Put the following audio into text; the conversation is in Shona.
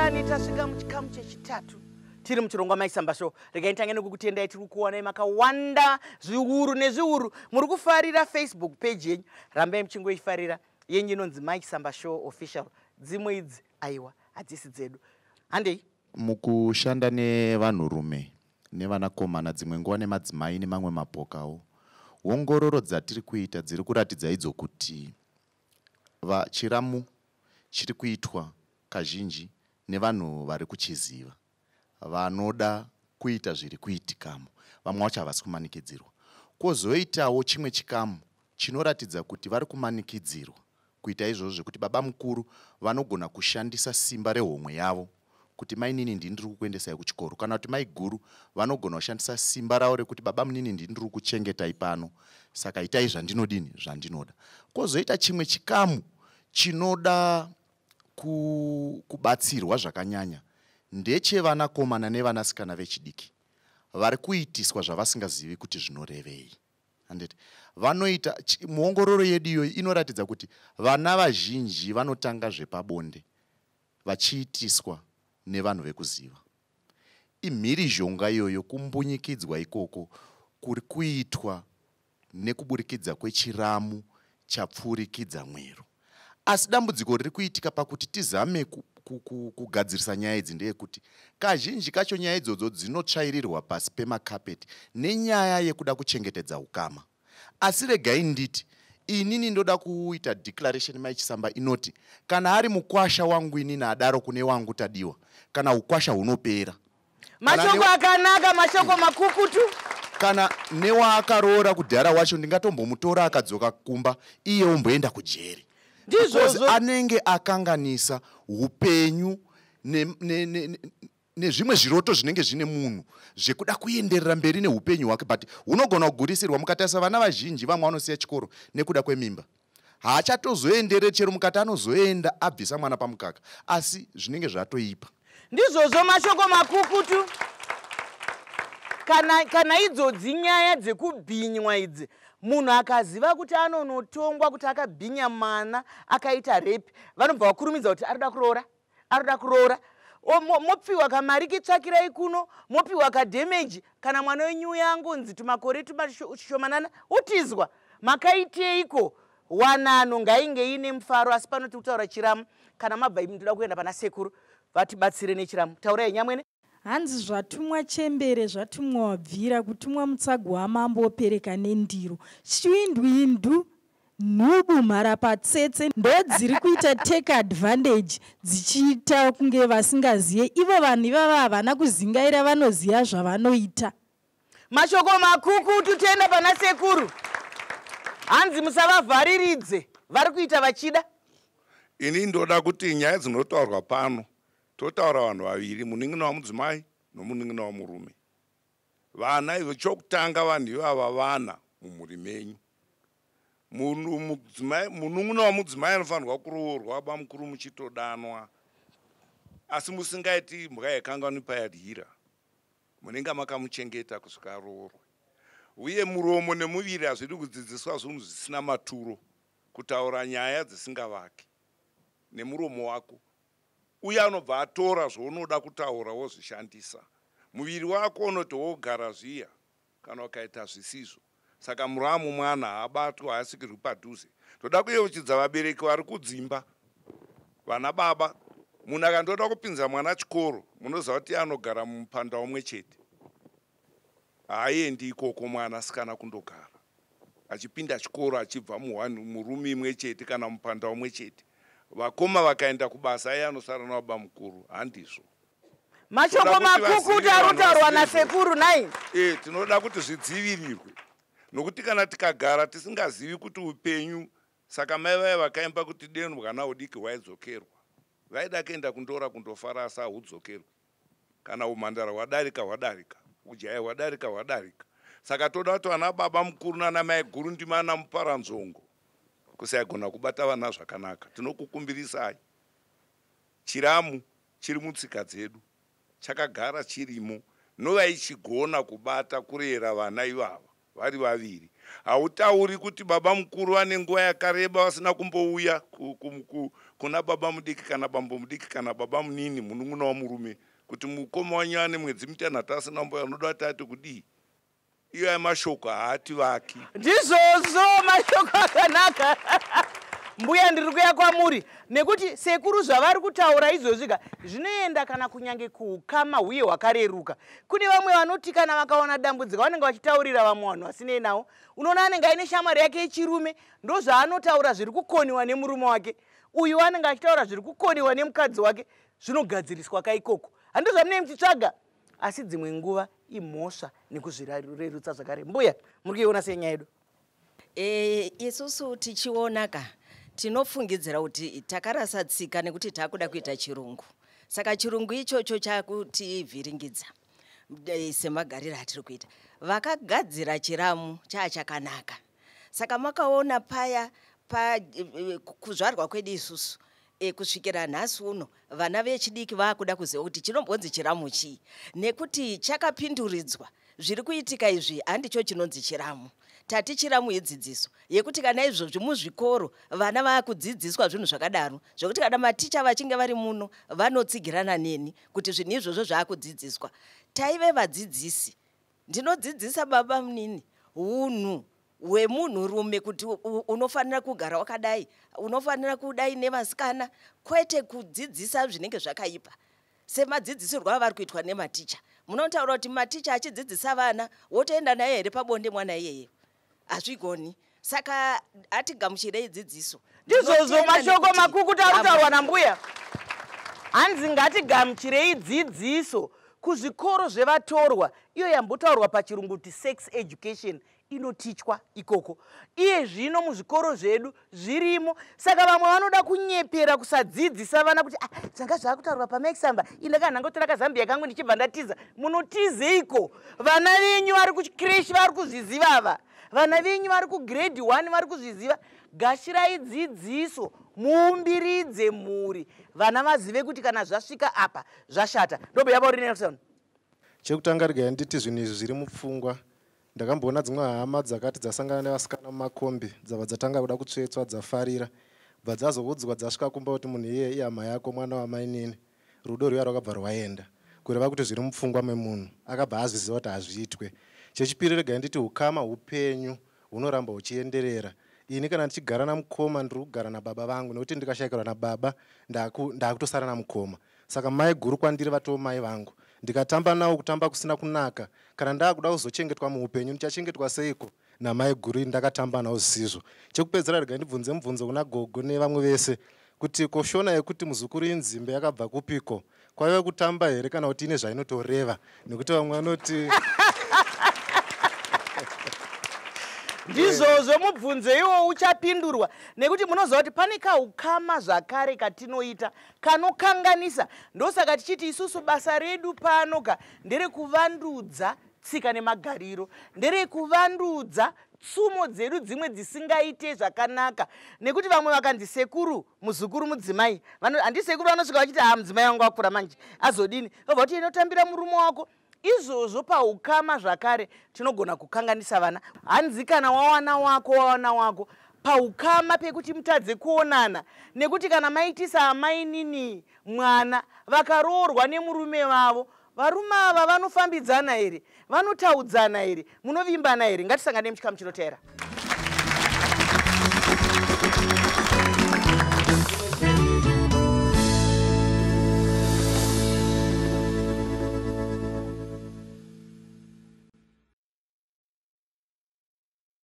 Vadikani, tasvika muchikamu chechitatu tiri muchirongwa Maisamba Show. Regai nditange nekukutendai, tiri kukuwanai makawanda, zviuru nezviuru. Muri kufarira Facebook page yenyu, rambai muchingoifarira. Yenyu inonzi Mike Samba Show Official. Dzimwe idzi aiwa, hadzisi dzedu. Handei. Mukushanda nevanhurume nevanakomana, dzimwe nguva nemadzimai nemamwe mapokawo, ongororo dzatiri kuita dziri kuratidza idzo kuti chiramu chiri kuitwa kazhinji nevanhu vari kuchiziva, vanoda kuita zviri kuitikamo. Vamwe vacho havasi kumanikidzirwa. Kwozoitawo chimwe chikamu chinoratidza kuti vari kumanikidzirwa kuita izvozvo, zvekuti baba mukuru vanogona kushandisa simba rehomwe yavo kuti, "Mainini, ndini ndiri kukuendesai kuchikoro," kana kuti mai guru vanogona kushandisa simba ravo rekuti, "Baba munini, ndini ndiri kuchengetai pano, saka itai zvandinodini, zvandinoda." Kwozoita chimwe chikamu chinoda kubatsirwa zvakanyanya, ndechevanakomana nevanasikana vechidiki vari kuitiswa zvavasingazivi kuti zvinorevei, handiti? Vanoita muongororo yedu iyoyi inoratidza kuti vana vazhinji vanotanga zvepabonde vachiitiswa nevanhu vekuziva. Imhirizhonga iyoyo, kumbunyikidzwa ikoko kuri kuitwa nekuburikidza kwechiramu chapfurikidza mwero. Asi dambudziko riri kuitika pakuti tizame kugadzirisa nyaya idzi ndeyekuti kazhinji kacho nyaya idzodzo dzinotsvairirwa pasi pemakapeti nenyaya yekuda kuchengetedza ukama. Asi regai nditi inini ndoda kuita declaration, Maichisamba, inoti kana ari mukwasha wangu inini adaro kune wangu Tadiwa, kana ukwasha hunopera. Mashoko akanaka, mashoko makukutu. Kana newaakaroora kudhara wacho, ndingatombomutora akadzoka kumba, iye omboenda kujeri. Ndizvozvo. Anenge akanganisa upenyu nezvimwe zviroto zvinenge zvine munhu zvekuda kuenderera mberi neupenyu hwake, but hunogona kugurisirwa. Mukatarisa vana vazhinji, vamwe vanosiya chikoro nekuda kwemimba, haachatozoendereri. Chero mukati anozoenda abvisa mwana pamukaka, asi zvinenge zvatoipa. Ndizvozvo, mashoko makukutu. Kana idzodzi nyaya dzekubhinywa idzi, munhu akaziva kuti anonotongwa kuti akabhinya mwana, akaita rape, vanobva vakurumidza kuti arikuda kuroora, arikuda kuroora. Mopiwa kamari ketsvakirai kuno, mopiwa kadamage. Kana mwana wenyu uya angonzi tumakore tumashomanana, utizwa. Makaiteiko? Wanano ngainge ine mufaro, asi pano tiri kutaura chiramu. Kana mabva imi, ndoda kuenda pana sekuru vatibatsire nechiramu. Taurai, nyamwene. Hanzi zvatumwa chembere, zvatumwa wabvira, kutumwa mutsago wamambo opereka nendiro, shwindwindu, nhubu, mharapatsetse ndo dziri kuita take advantage, dzichiita kunge vasingaziye. Ivo vanhu ivava havana kuzingaira, vanoziva zvavanoita. Mashoko makukutu. Toenda pana sekuru. Hanzi musavavhariridze, vari kuita vachida. Ini ndoda kuti nyaya dzinotaurwa pano, totaura vanhu vaviri, munin'ina wamudzimai nomunin'ina wamurume. Vana ivo, chokutanga, vanhu ivava vana mumhuri menyu. Munun'una wamudzimai anofanirwa kuroorwa bamukuru muchitodanwa, asi musingaiti mbwa yakangani payadyira. Munenge makamuchengeta kusvika aroorwe. Uye muromo nemuviri hazvidi kudzidziswa zvinhu zvisina maturo, kutaura nyaya dzisingavaki nemuromo wako. Uye anobva atora zvaunoda kutaura wozvishandisa. Muviri wako unoti wogara zviya kana ukaita zvisizvo. Saka muramu mwana haabatwa, haasikirwi padhuze. Toda kuyeuchidza vabereki vari kudzimba, vana baba, munhu akandoda kupinza mwana chikoro, munoziva kuti anogara mumupanda umwe chete, haaendi ikoko mwana sikana kundogara achipinda chikoro achibva muroom imwe chete kana mupanda umwe chete. Vakoma vakaenda kubasa, iye anosara nababa mukuru. Handizvo. Mashoko Toda kuti makukutu vazive ari vanhu kutaurwa vazive. nasekuru nai. Tinoda kuti zvidzivirirwe, nokuti kana tikagara tisingazivi kuti upenyu, saka mai vaya vakaimba kuti deni bwana udiki hwaidzokerwa, vaida kuenda kundora kundofara, asi ahudzokerwi. Kana umhandara hwadarika, hwadarika; ujaya hwadarika, hwadarika. Saka toda kuti vana baba mukuru nana mai guru, ndimi ana muparanzvongo kusaigona kubata vana zvakanaka, tinokukumbirisai. Chiramu chiri mutsika dzedu, chakagara chirimo, novaichigona kubata kurera vana ivava vari vaviri. Hautauri kuti baba mukuru vane nguva yakareba vasina kumbouya. Kuna baba mudiki kana bambo mudiki kana baba munini munun'una wamurume kuti mukoma wanyu ane mwedzi mitanhatu asina mboya, unoda kuti ati kudii? Iyo mashoko haativaki. Ndizvozvo, mashoko akanaka. Mbuya, ndiri kuya kwamuri nekuti sekuru zvavari kutaura izvozvi ka zvinoenda kana kunyange kuukama huye hwakareruka. Kune vamwe vanoti kana vakaona dambudziko vanenge vachitaurira vamwe vanhu vasinei navo. Unoona anenge aine shamwari yake yechirume, ndozvaanotaura zviri kukoniwa nemurume wake. Uyu anenge achitaura zviri kukoniwa nemukadzi wake, zvinogadziriswa kaikoko. Handizvo zvamunenge muchitsvaga, asi dzimwe nguva imhosva nekuzvirerutsa zvakare. Mbuya, muri kuiona senyaya yedu? Isusu tichiona ka, tinofungidzira kuti takarasa tsika nekuti taakuda kuita chirungu. Saka chirungu ichocho chakutivhiringidza semagariro atiri kuita. Vakagadzira chiramu chaa chakanaka. Saka makaona paya pa kuzvarwa kwedu isusu kusvikira nhasi uno, vana vechidiki vaakuda kuziva kuti chinombonzi chiramu chii, nekuti chakapinduridzwa. Zviri kuitika izvi handicho chinonzi chiramu. Tati chiramu idzidziso yekuti kana izvozvi muzvikoro vana vaakudzidziswa zvinhu zvakadaro, zvokuti kana maticha vachinge vari muno vanotsigirana neni kuti zvinhu izvozvo zvaakudzidziswa. Taive vadzidzisi, ndinodzidzisa baba munini unhu hwemunhurume, kuti unofanira kugara wakadai, unofanira kudai nevasikana, kwete kudzidzisa zvinenge zvakaipa semadzidzisirwo avari kuitwa nematicha. Munotaura kuti maticha achidzidzisa vana, wotoenda naye here pabonde mwana iyeye? Hazvigoni. Saka hatigamuchirei dzidziso. Ndizvozvo. Ndinotenda Mashoko nekuti makukutu ari kutaurwa nambuya. Hanzi ngatigamuchirei dzidziso kuzvikoro zvevatorwa, iyo yambotaurwa pachirungu kuti sex education inotichwa ikoko. Iye zvino muzvikoro zvedu zvirimo. Saka vamwe vanoda kunyepera kusadzidzisa vana kuti, "Ah, zvanga zvakutaurwa pamaexamba, indakana ndangotora kazambia kangu ndichibva ndatiza." Munotizeiko? Vana venyu vari kucreche vari kuzviziva ava, vana venyu vari kugrade 1 vari kuzviziva. Gashirai dzidziso, muumbiridze mhuri, vana vazive kuti kana zvasvika apa zvashata. Ndobhuya pauri, Nelson. Chekutanga, regai nditi zvinhu izvi zviri mupfungwa. Ndakamboona dzimwe hama dzakati dzasangana nevasikana mumakombi, dzabva dzatanga kuda kutsvetswa, dzafarira, bva dzazoudzwa dzasvika kumba kuti munhu iyeye ihama yako, mwana wamainini. Rudo rwuya rwakabva rwaenda. Kureva kuti zviri mupfungwa memunhu, akabva azviziva kuti hazviitwe. Chechipiri, regai nditi ukama upenyu hunoramba huchienderera. Ini kana ndichigara namukoma, ndiri kugara nababa vangu, nekuti ndikashayikirwa nababa ndaakutosara namukoma. Saka mai guru kwandiri vatoo mai vangu. Ndikatamba nawo kutamba kusina kunaka, kana ndaakuda kuzochengetwa muupenyu, ndichachengetwa seiko namai guru ini ndakatamba nawo zvisizvo? Chekupedzera, regai ndibvunze mubvunzo kuna gogo nevamwe vese kuti koshona yekuti muzukuru inzimbe yakabva kupiko? Kwaiva kutamba here kana kuti ine zvainotoreva? Nekuti vamwe vanoti Ndizvozvo, mubvunzo iwo uchapindurwa, nekuti munoziva kuti pane kaukama zvakare katinoita kanokanganisa. Ndosaka tichiti isusu basa redu pano ka nderekuvandudza tsika nemagariro, nderekuvandudza tsumo dzedu dzimwe dzisingaite zvakanaka, nekuti vamwe vakanzi sekuru muzukuru mudzimai, handi sekuru vanosvika vachiti, "Ha, mudzimai wangu akura manje, azodini?" Vobva kuti, "Inotambira murume wako." Izvozvo paukama zvakare tinogona kukanganisa vana. Hanzi kana wawana wako, wawana wako paukama pekuti mutadze kuonana, nekuti kana maitisa amainini mwana vakaroorwa nemurume vavo, varume ava vanofambidzana here? Vanotaudzana here? Munovimbana here? Ngatisangane muchikamu chinotevera.